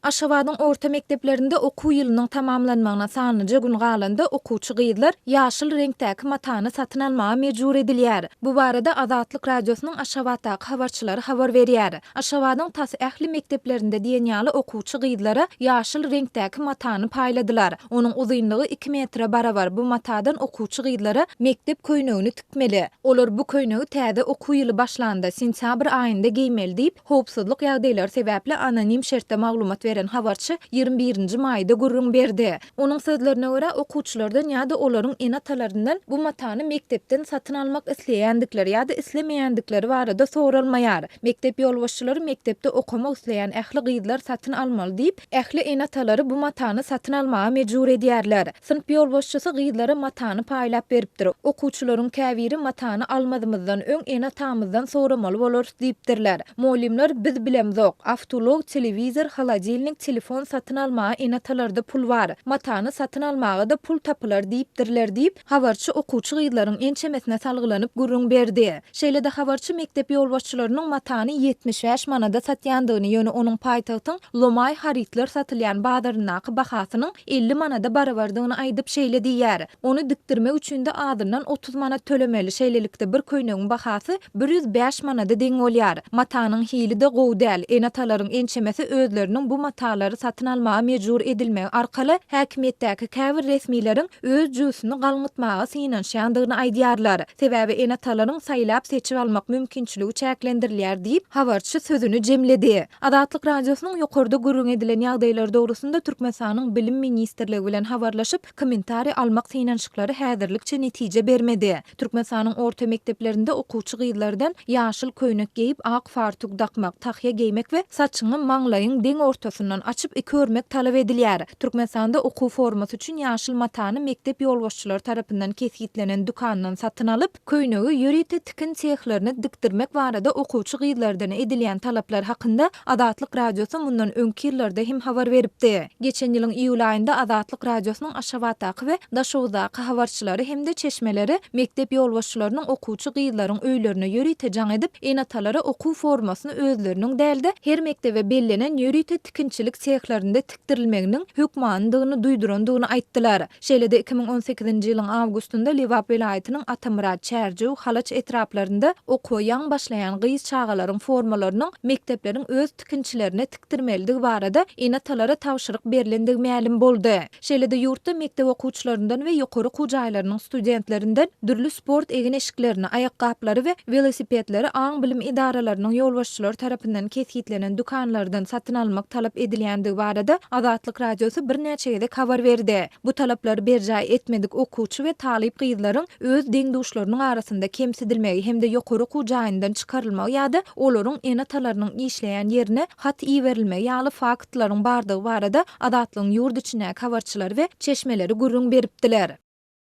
Aşgabadyň orta mekdeplerinde okuw ýylynyň tamamlanmagyna sanlyja gün galanda okuwçy gyzlar ýaşyl reňkdäki matany satyn almaga mejbur edilýär. Bu barada Azatlyk Radiosynyň Aşgabatdaky habarçylary habar berýär. Aşgabadyň tas ähli mekdeplerinde diýen ýaly okuwçy gyzlara ýaşyl reňkdäki matany paýladylar. Onuň uzynlygy iki metre barabar bu matadan okuwçy gyzlara mekdep köýnegini tikmeli. Olar bu köýnegi täze okuw ýyly başlanda, sentýabr aýynda geýmeli diýip, Howpsuzlyk ýagdaýlary sebäpli anonim şertde maglumat beren habarçy 21 nji maýda gürrüň berdi. Onuň sözlerine görä, okuwçylardan ýa-da olaryň ene-atalaryndan bu matany mekdepden satyn almak isleýändikleri ýa-da islemeýändikleri barada soralmaýar. Mekdep ýolbaşçylary mekdepde okamak isleýän ähli gyzlar satyn almaly diýip, ähli ene-atalary bu matany satyn almaga mejbur edýärler. Synp ýolbaşçysy gyzlara matany paýlap beripdir. Okuwçylaryň käbiri matany almazymyzdan öň ene-atamyzdan soramaly bolarys diýipdirler. Mugallymlar biz bilemzok. Awtoulag, telewizor, holodilnik, telefon satyn almaga ene-atalarda pul bar. Matany satyn almaga-da pul tapylar diýipdirler diýip, habarçy okuwçy gyzlaryň ençemesine salgylanyp gürrüň berdi. Şeýle-de habarçy mekdep ýolbaşçylarynyň matany 75 manada satýandygyny, ýöne onuň paýtagtyň lomaý harytlar satylýan bazaryndaky bahasynyň 50 manada barabardygyny aýdyp, şeýle diýýär, Ony dikdirmek üçin-de azyndan 30 manat tölemeli, şeýlelikde bir köýnegiň bahasy 105 manada deň bolýar. Matanyň hili-de gowy däl. Ene-atalaryň ençemesi özleriniň bu matalary satyn almaga mejbur edilmegi arkaly häkimiýetdäki käbir resmileriň öz jübüsini galňytmaga synanyşýandygyny aýdýarlar. Sebäbi ene-atalaryň saýlap-seçip almak mümkinçiligi çäklendirilýär diýip, habarçy sözüni jemledi. Azatlyk Radiosynyň ýokarda gürrüň edilen ýagdaýlar dogrusynda Türkmenistanyň Bilim ministrligi bilen habarlaşyp, kommentariý almak synanyşyklary häzirlikçe netije bermedi. Türkmenistanyň orta mekdeplerinde okuwçy gyzlardan ýaşyl köýnek geýip, ak fartuk dakmak, tahýa geýmek we saçyňy maňlaýyň deň ortasyndan açyp iki örmek talap edilýär. Türkmenistanda okuw formasy üçin ýaşyl matany mekdep ýolbaşçylary tarapyndan kesgitlenen dükandan satyn alyp, Köýnegi ýörite tikin sehlerine dikdirmek barada okuwçy gyzlardan edilýän talaplar hakynda Azatlyk Radiosy mundan öňki ýyllarda hem habar beripdi. Geçen ýylyň iýul aýynda Azatlyk Radiosynyň Aşgabatdaky we Daşoguzdaky habarçylary hem-de çeşmeleri mekdep ýolbaşçylarynyň okuwçy gyzlaryň öýlerine ýörite jaň edip, ene-atalara okuw formasyny özleriniň däl-de, her mekdebe bellenen ýörite tikinçilik sehlerinde tikdirilmeginiň hökmanydygyny duýdurandygyny aýtdylar. Şeýle-de 2018-nji ýylyň awgustynda Lebap welaýatynyň Atamyrat, Çärjew, Halaç etraplarynda okuwa ýaňy başlaýan gyz çagalaryň formalarynyň mekdepleriň öz tikinçilerine tikdirmelidigi barada ene-atalara tabşyryk berlendigi mälim boldy. Şeýle-de ýurtda mekdep okuwçylaryndan we ýokary okuw jaýlarynyň studentlerinden dürli sport egin-eşiklerini, aýakgaplary we welosipedleri aň-bilim edaralarynyň ýolbaşçylary tarapyndan kesgitlenen dükanlardan satyn almak talap edilýändigi barada Azatlyk Radiosy birnäçe gezek habar berdi. Bu talaplary berjaý etmedik okuwçy we talyp gyzlaryň öz deň-duşlarynyň arasynda kemsidilmegi hem-de ýokary okuw jaýyndan çykarylmagy ýa-da olaryň ene-atalarynyň işleýän ýerine hat iberilmegi ýaly faktlaryň bardygy barada Azatlygyň ýurt içindäki habarçylary we çeşmeleri gürrüň beripdiler.